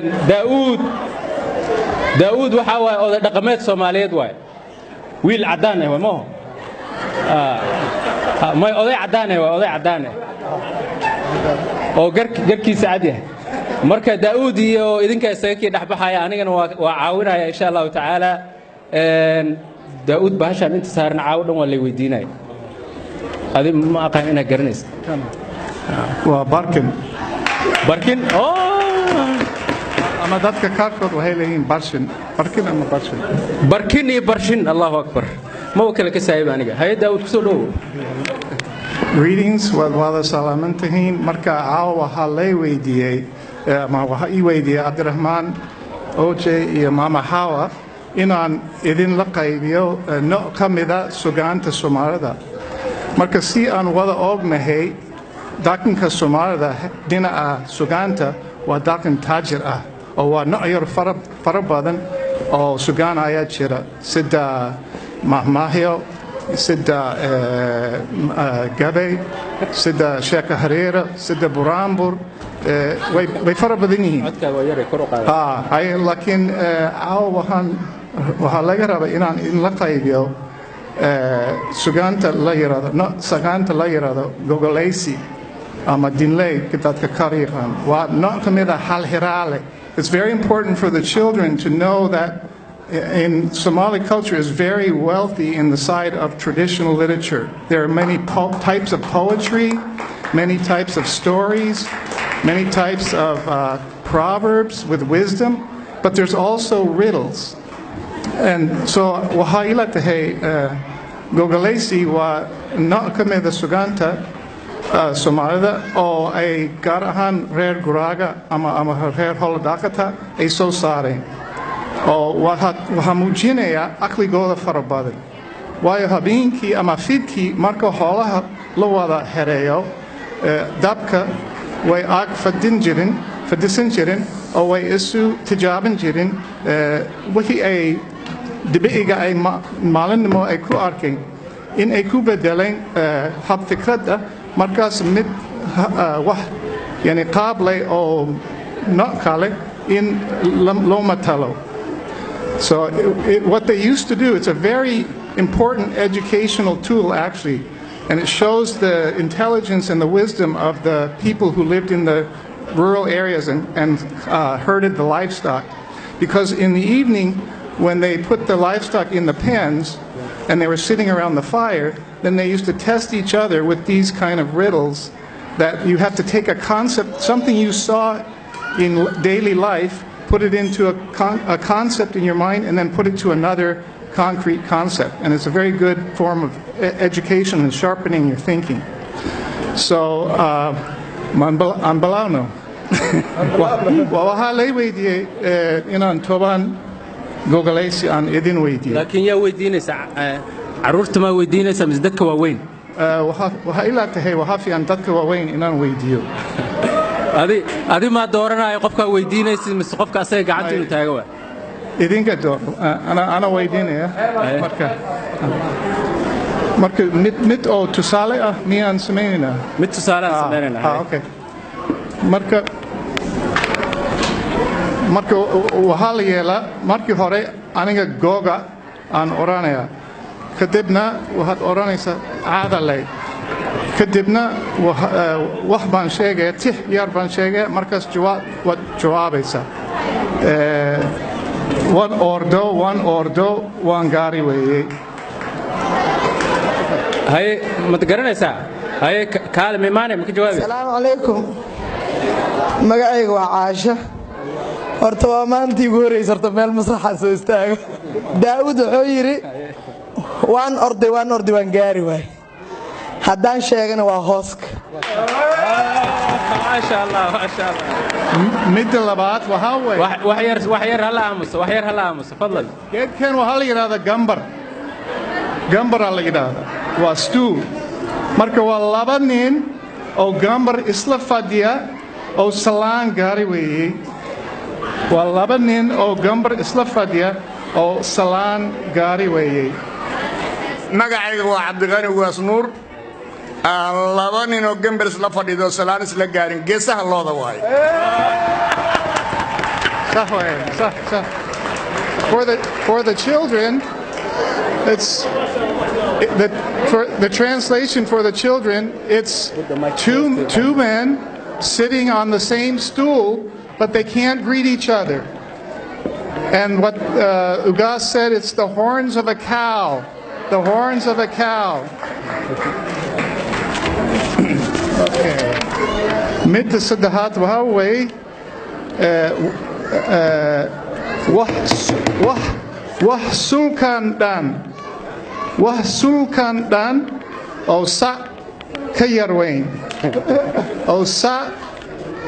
Daa'uud, Daa'uud waxaa waaye oday dhaqameed Soomaaliyeed waaye. Wiil caddaan ah waay, maaho may oday caddaan ah waay, oday caddaan ah oo garkiisa cad yahay. Marka Daa'uud iyo idinka isaga kii dhexbaxaya, anigana waa caawinaya, insha Allahu tacaala. Daa'uud, bahashaan inta saaran caawo dhan waa lay weydiinaya. Adi ma aqaan inaad garanaysa. Waa barkin. Barkin. Ama dadka qaarkood waxay leeyihiin barshin, barkin ama barshin. Barkin iyo barshin, Allahu akbar, ma kale ka saayib aniga. Haye Daawud, kusoo dhowow. Greetings, waad wada salaaman tihiin. Marka caawa waxaa lay weydiiyey ama waxaa ii weydiiyey Cabdiraxmaan OJ iyo Mama Hawa inaan idinla qaybiyo nooc ka mida sugaanta Soomaalida. Marka si aan wada ognahay, dhaqanka Soomaalida dhinaca sugaanta waa dhaqan taajir ah oo waa noocyo fara badan oo sugaan ayaa jira, sida mahmaahyo, sida gabay, sida sheeka hareera, sida buraanbur. Way fara badan yihiin. Laakiin caawa waxaa laga rabaa inaan idinla qaybiyo sugaanta la yiraahdo no, sugaanta la yiraahdo gogolaysi ama dinley dadka kar yaqaan. Waa nooc ka mid ah halhiraale. It's very important for the children to know that in Somali culture is very wealthy in the side of traditional literature. There are many types of poetry, many types of stories, many types of proverbs with wisdom, but there's also riddles. And so waxaa ila tahay gogolaysi waa nooc ka mida sugaanta Soomaalida oo ay gaar ahaan reer guraaga ama reer xoolo dhaqata ay soo saareen, oo waxaa muujinaya aqligooda fara badan, waayo habeenkii ama fiidkii marka xoolaha la wada xereeyo dabka way ag fadhin jirin, fadhisan jirin oo way isu tijaabin jirin wixii ay dabiiciga ay maalinimo ay ku arkeen in ay ku bedeleen hab fikradda, markaas mid wax yani qaab leh oo nooc kale in loo matalo. So what they used to do, it's a very important educational tool, actually, and it shows the intelligence and the wisdom of the people who lived in the rural areas and herded the livestock. Because in the evening, when they put the livestock in the pens and they were sitting around the fire, then they used to test each other with these kind of riddles that you have to take a concept, something you saw in daily life, put it into a concept in your mind, and then put it to another concrete concept. And it's a very good form of education and sharpening your thinking. So, aan bilowno. Waxaa lay weydiiyey inaan 10 gogolaysi aan idin weydiiyo. Laakiin yaa weydiinaysa? Carruurta maa weydiinaysa mise dadka waaweyn? Waxaa ilaa tahay waxaa fiican dadka waaweyn inaan weydiiyo. Adi maa dooranayo qofkaa weydiinaysid mise qofka asaga gacanta inuu taago waa? Idinka door, ana weydiinaya. Marka mid oo tusaale ah miyaan samaynaynaa? Mid tusaale aan samaynaynaa. Okay. Marka waxaa la yeelaa, markii hore aniga googa aan odhanayaa, kadibna waxaad odhanaysaa caadaley, kadibna wax baan sheegaya, tix yar baan sheegaya, markaas waad jawaabaysaa. Waan ordo, waan ordo, waan gaari weeyey. Haye, mad garanaysaa? Haye, kaale mimaane, ma ka jawaabi? Asalaamu calaykum, magacayga waa Caasha. Horta waa maantii ugu horreysa horta meel masraxaan soo istaago. Daa'uud wuxuu yidhi waan orday, waan orday, waan gaari waay. Haddaan sheegana waa hooska. Maasha Allah, maasha Allah. Midda labaad waxaa weeye wax yar, wax yar hala aamuso, wax yar hala aamuso, fadlan. Geedkan waxaa la yidhahdaa gambar, gambaraa la yidhaahdaa, waa stool. Marka waa laba nin oo gambar isla fadhiya oo salaan gaari weeyey. Waa laba nin oo gambar isla fadhiya oo salaan gaari weeyey. Magacayga waa Cabdiqani Waas Nuur. Laba nin oo gambar isla fadhido salaan isla gaarin, geesaha looda waayo. Sax waaye, sax, sax. For the children, it's it, the for the translation for the children, it's two men sitting on the same stool, but they can't greet each other. And what Ugas said, it's the horns of a cow. The horns of a cow. Okay. Midda saddexaad waxaa weeye wax sulkan dhan, wax sulkan dhan oo sac ka yar weyn, oo sac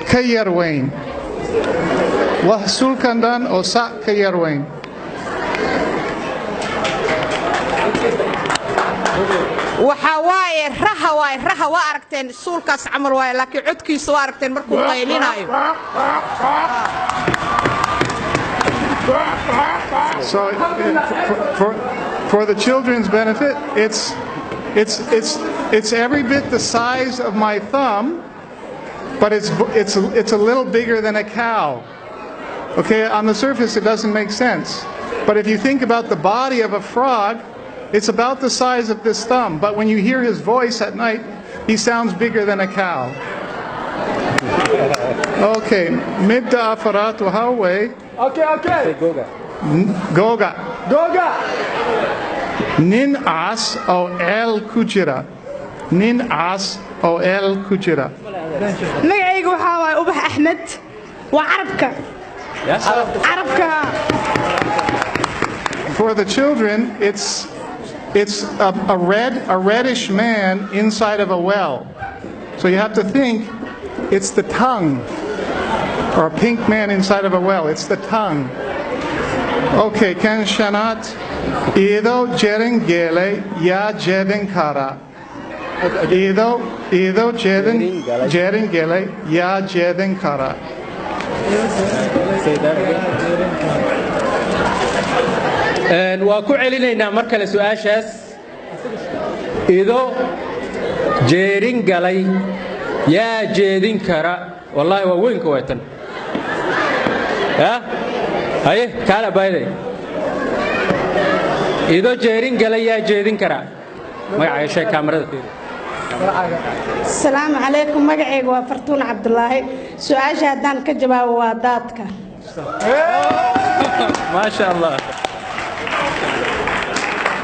ka yar weyn, wax sulkan dhan oo sac ka yar weyn. Waxaa waaye raha, waaye raha. Waa aragteen suulkaas camal waaye, laakiin codkiisa waa aragteen markuu qaylinaayo. So for the children's benefit, it's every bit the size of my thumb, but it's a little bigger than a cow. Okay, on the surface it doesn't make sense. But if you think about the body of a frog, it's about the size of this thumb. But when you hear his voice at night, he sounds bigger than a cow. Okay, midda afaraad waxaa weeye Okay. Goga. Goga. Nin cas oo ceel ku jira. Nin cas oo ceel ku jira. Magacayga waxaa waaye Ubax Axmed. Waa carabka, carabka. For the children, it's a reddish man inside of a well. So you have to think it's the tongue, or a pink man inside of a well. It's the tongue. Okay, kan shanaad, ido jerin gelay yaa jeedin kara. Ido jerin gelay yaa jeedin kara. Say that again. Waa ku celinaynaa mar kale su-aashaas: ido jeerin galay yaa jeedin kara? Wallaahi waa weynka weetan ya. Haye, kaala bayday. Ido jeerin galay yaa jeedin kara? Magacaaga sheeg, kaamarada fiiri. Asalaamu calaykum. Magacayga waa Fartuun Cabdulaahi. Su-aasha haddaan ka jawaabo, waa daadka. Maasha Allah.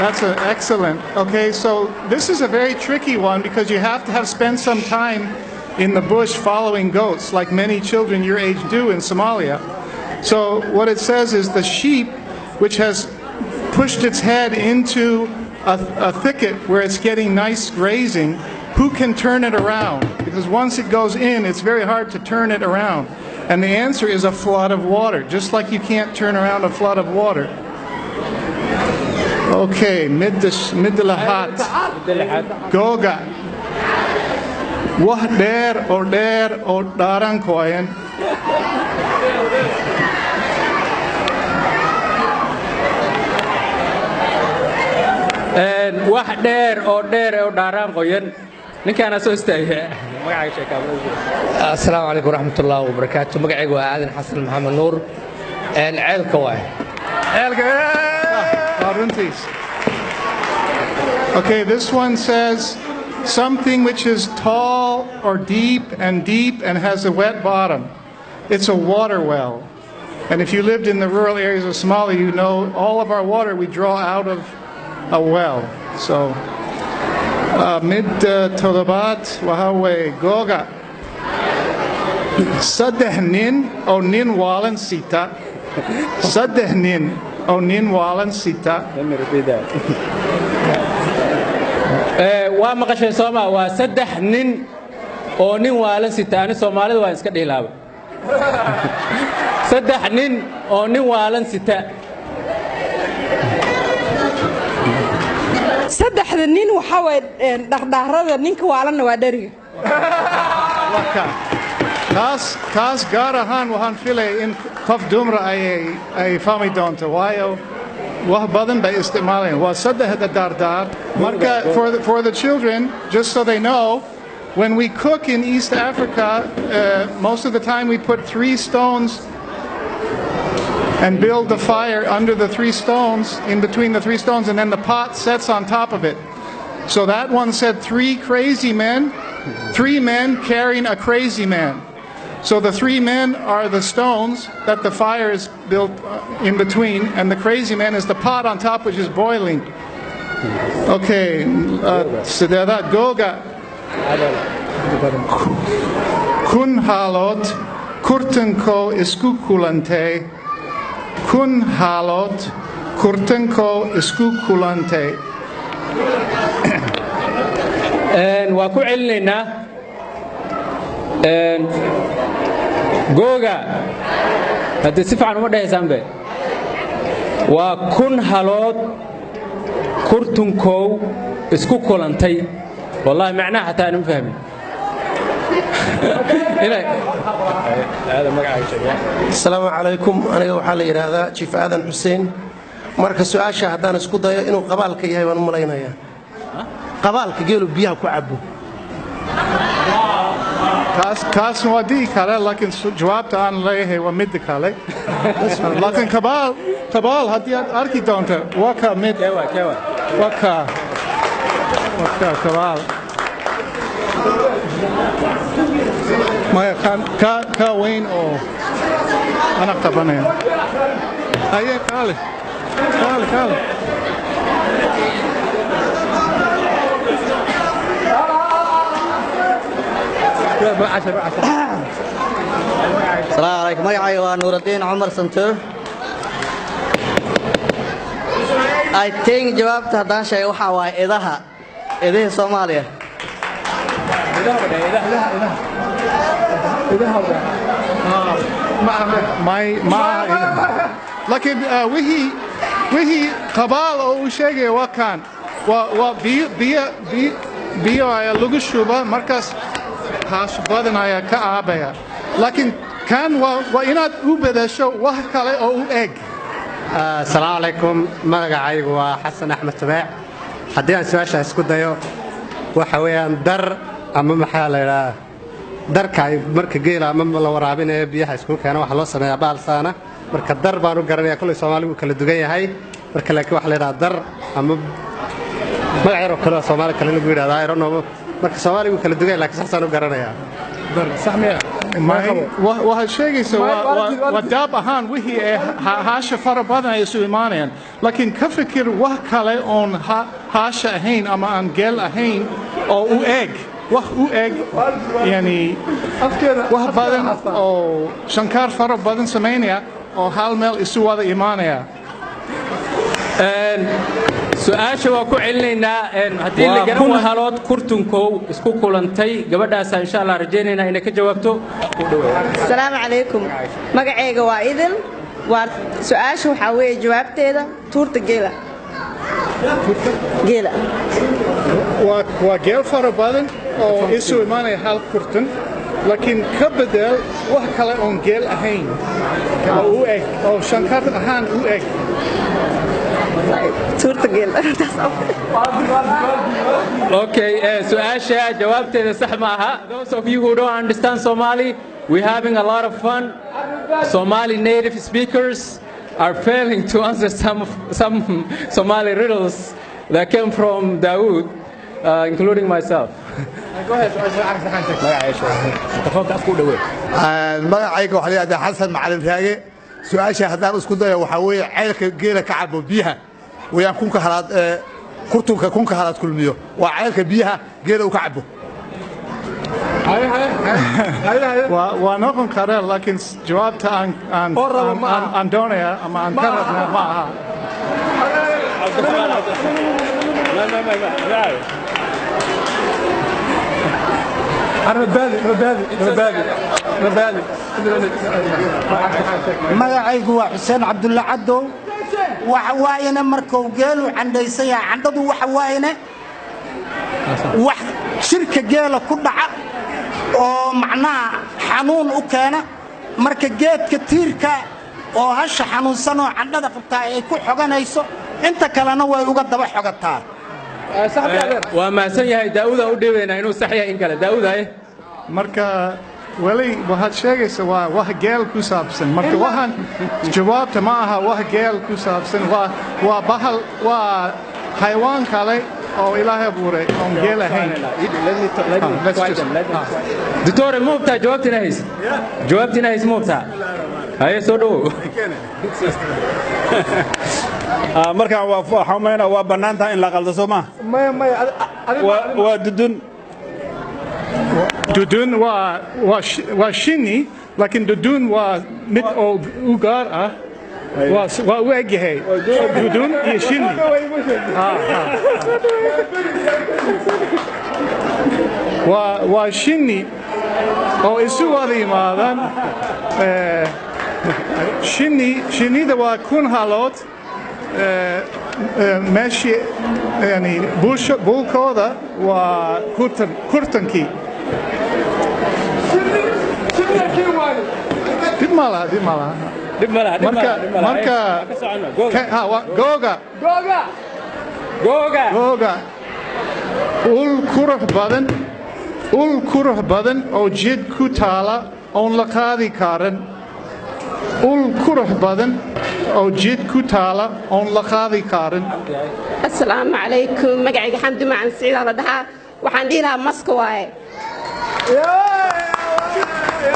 That's an excellent. Okay, so this is a very tricky one because you have to have spent some time in the bush following goats, like many children your age do in Somalia. So what it says is the sheep, which has pushed its head into a thicket where it's getting nice grazing, who can turn it around? Because once it goes in, it's very hard to turn it around. And the answer is a flood of water, just like you can't turn around a flood of water. Okay, midda lixaad. Goga. Wax dheer oo dheer oo dhaaran qoyan. Wax dheer oo dheer oo dhaaraan qoyan. Ninkaana soo istaagay, magacaaga sheeg, kaamarada. Asalaamu calaykum waraxmatullaahi wabarakaatu. Magacaygu waa Aadan Xasan Maxamed Nuur. Ceelka waay. Ceelka. Waa runtiis. Okay, this one says something which is tall or deep and deep and has a wet bottom. It's a water well. And if you lived in the rural areas of Somalia, you know all of our water we draw out of a well. So, midda toddobaad waxaa weeye goga. Saddex nin oo nin waalan sita. Saddex nin oo nin waalan sita. Let me repeat that. Waa maqasheen sooma? Waa saddex nin oo nin waalan sita. Ani Soomaalida waan iska dhihilaaba. Saddex nin oo nin waalan sita. Saddexda nin waxaa waaye dhardhaarada, ninka waalanna waa dheriga. Waka. Taas gaar ahaan waxaan filaya in qof dumra ay fahmi doonto, waayo wax badan bay isticmaalayaan. Waa saddexda dardaar. Marka for the children, just so they know, when we cook in East Africa, most of the time we put three stones And build the fire under the three stones, in between the three stones, and then the pot sets on top of it. So that one said three crazy men, three men carrying a crazy man. So the three men are the stones that the fire is built in between, and the crazy man is the pot on top, which is boiling. Okay, sideedaad, googa. 1000 halood kurtanko isku kulantay. 1000 halood kurtanko isku kulantay. Waa ku celinaynaa. Googa haddii si fiican uma dhehaysaanbe, waa 1000 halood kurtunkow isku kulantay. Wallahi macnaha xataa aan ma fahmin. Asalaamu calaykum. Aniga waxaa la yidhaahdaa Jiif Aadan Xuseen. Marka su-aasha haddaan isku dayo, inuu qabaalka yahay baan u malaynayaa, qabaalka geelu biyaha ku cabo. Kaas waa dhihi kale, laakiin jawaabta aan leeyahay waa midda kale. Laakiin kabaal haddii aad arki doonto, waa ka mid, waa ka kabaal. Maya, kan ka weyn oo ana qabanaya. Haye, kaale, kaale, kaale. Asalaamu calaykum. Magacayga waa Nuuraddiin Cumar Santuur. I think jawaabta haddaan sheego waxaa waaye idaha, idihii Soomaaliya. May, ma, laakiin wixii qabaal oo uu sheegaya waa kan, waa biyo ayaa lagu shuba, markaas haas badan ayaa ka aabaya. Laakiin kan waa inaad u bedesho wax kale oo u eg. Asalaamu calaykum. Magacaygu waa Xasan Axmed Tubeec. Haddii aan su-aasha isku dayo, waxa weeyaan dar ama maxaa la idhaha, darka ay marka geela ama la waraabinayo biyaha isku keena, waxaa loo sameeyaa baalsaana. Marka dar baan u garanaya. Kolley Soomaaligu kala dugan yahay marka, laakiin waxa la yidhaha dar ama magac yaroo kale oo Soomaali kale lagu yidhahdaa, I don't know. Marka Soomaaligu kala dugan yahay, laakiin saasaan u garanayaa. Waxaad sheegaysa waa daab ahaan wixii ee haasha fara badan ay isu imaanayaan, laakiin ka fikir wax kale oon haasha ahayn ama aan geel ahayn oo u eg, wax u eg, yani wax badan oo shankaar fara badan samaynaya oo hal meel isu wada imaanaya. Su-aasha waa ku celinaynaa. Haddii la garan, 1000 halood kurtunkow isku kulantay. Gabadhaasa insha Allah rajaynaynaa inay ka jawaabto. Asalaamu calaykum. Magacayga waa Idil. Waa su-aasha, waxaa weeye jawaabteeda tuurta geela, geela. Waa geel fara badan oo isu imaanaya hal kurtun, laakiin ka bedel wax kale oon geel ahayn oo u eg oo shankar ahaan u eg. Tuurta geela. Okay, su-aasha jawaabteeda sax ma aha. Those of you who don't understand Somali, we're having a lot of fun. Somali native speakers are failing to answer some Somali riddles that came from Dawood, including myself. Magacayga waxaa la yidhahdaa Xasan Macalin Raage. Su-aasha haddaan isku dayo, waxaa weeye ceylka geela ka cabo biyaha weeyaan. 1000-ka halaad ee kurtunka 1000-ka halaad kulmiyo waa ceylka biyaha geela uu ka cabo. Waa noqon kara, laakiin jawaabta aan doonaya ama aan ka rabna ma aha. Magacaygu waa Xuseen Cabdulle Cadow. Waxa waayene markuu geelu candhaysan yahay, candhadu waxa waayene wax shirka geela ku dhaca oo macnaha xanuun u keena. Marka geedka tiirka oo hasha xanuunsan oo candhada qabtaa ay ku xoganayso, inta kalena way uga daba xogataa. Waa mahadsan yahay. Daa'uud aan u dheebaynaa inuu sax yahay in kale. Daa'uud, haye. Marka Weli waxaad sheegaysa waa wax geel ku saabsan. Marka waxaan jawaabta ma aha wax geel ku saabsan, waa bahal, waa xayawaan kale oo Ilaahay abuuray oon geel ahayn. Let's just- Doctor, ma hubtaa jawaabta inaa haysid? Jawaabta inaa haysid ma hubtaa? Haye, soo dhowow. Markaan waa waxaan u malaynaa waa bannaan tahay in la qaldo, soo maa? Maya, maya. Waa dudun. Dudun waa shinni, laakiin dudun waa mid oo u gaar ah. Waa u egyahay dudun iyo shinni. Ha. Waa shinni oo isu wada yimaadaan. Shinnida waa 1000 halood. Meeshii yani buulkooda waa kurtankii. Dhib ma laha, dhib ma laha. Dhib ma laha, dhib ma Marka laha, dhib ma laha. marka Ka socono. Googa. Ha, waa googa. Googa, googa. Googa. Ul qurux badan, ul qurux badan oo jid ku taala oon la qaadi karin. Ul qurux badan oo jid ku taala oon la qaadi karin. Asalaamu calaykum. Magacayga Xamdi Macan Siciid la dhahaa. Waxaan dhihi lahaa maska waaye.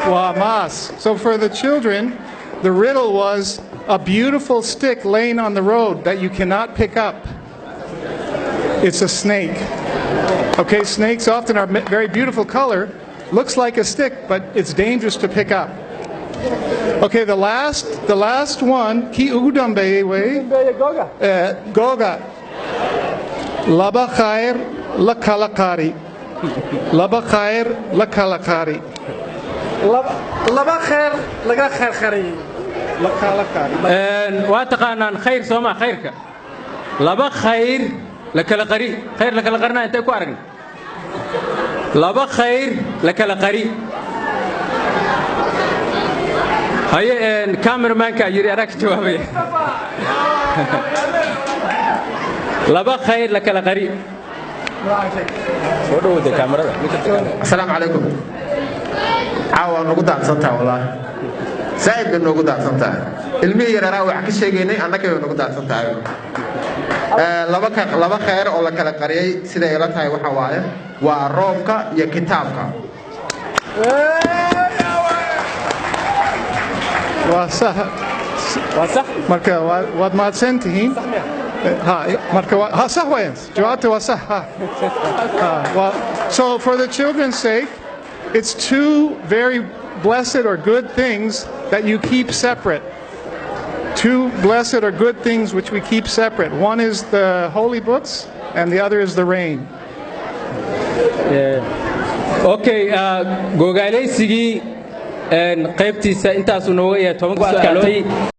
Waa mas. So for the children, the riddle was a beautiful stick laying on the road that you cannot pick up. It's a snake. Okay, snakes often are very beautiful color, looks like a stick, but it's dangerous to pick up. Okay, the last one, kii ugu dambeeyey wey. Googa. Laba khayr la kala qari. Laba khayr la kala qari. Laba kheer laga khayrkhariyey. La kala qari. Waa taqaanaan khayr, soo maa? Khayrka, laba khayr la kala qari. Khayr la kala qarinaa intay ku aragna? Laba khayr la kala qari. Haye, cameramanka yidhi anaa ka jawaabaya. Laba khayr la kala qari. Soo dhowda kaamarada. Asalaamu calaykum. Caawa waa nagu daadsan tahay, wallaahi zaa'id bay noogu daadsan tahay. Ilmihii yareeraa wax ka sheegaynay, annaga bay nagu daadsan tahay. Laba khayr oo la kala qariyey, siday ila tahay waxa waaye waa roobka iyo kitaabka. Waa sax. Waa sax. Marka waad mahadsan tihiin. Ha, marka ha, sax weeyaan. Jawaabta waa sax. Ha. Ha, so for the children's sake, it's two very blessed or good things that you keep separate. Two blessed or good things which we keep separate. One is the holy books and the other is the rain. Okay, gogaalaysigii qaybtiisa intaasuu nooga yahay 10-ka su'aalood.